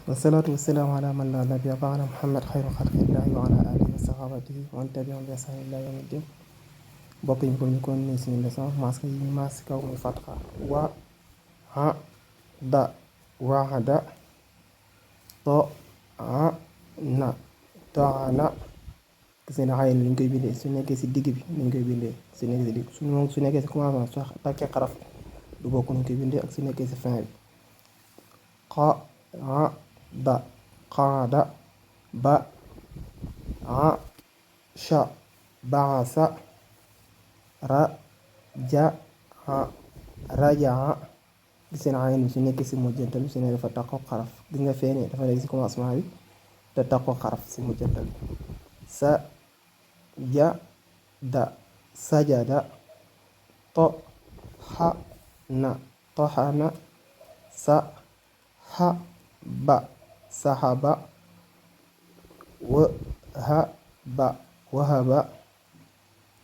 والصلاة والسلام على من لا نبي بعد محمد خير خلق الله وعلى آله وصحابته ومن تبعهم بإحسان إلى يوم الدين. mbokk yi ñu ko ni suñu leçon masque yi mas kaw muy fatxa wa ha da wahada to a na taana gis ngeen xaye ni ñu koy bindee su nekkee si digg bi ni ñu koy bindee su nekkee si digg su nekkee si commencement su takkee xaraf du bokk ni ñu koy bindee ak su nekkee si fin bi qa a da qaada ba a sha baasa raja rajaa gis ngeen ayin bi su nekkee si mujjantal bi su ne dafa takkoo xaraf gis nga feene dafa nekk si commencement bi te takkoo xaraf si mujjantal bi sa ja da sajada to xa na toxana sa xa ba saxaba wa ha ba wahaba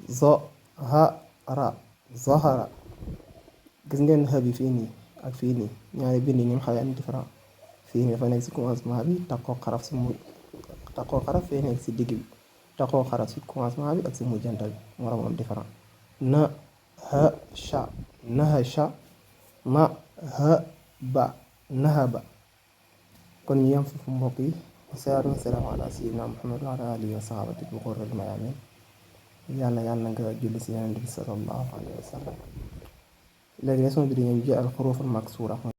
zohara zohara gis ngeen xa bi fii nii ak fii nii ñaari bind yi ñoom xaw am différent fii nii dafa nekk si commencement bi takkoo xaraf si takkoo xaraf fii nekk si digg bi takkoo xaraf si commencement bi ak si mujjantal bi moo tax mu am différent na ha sha nahasha ma ha ba nahaba kon ñu yem foofu mbokk yi salaatu wasalaamu ala sayyidina Muhammad wa ala alihi wa sahabati bi qurril mayamin yàlla nga julli si yonent bi sallallahu alayhi wa sallam léegi leçon bi di ñëw ji al xuruful maksura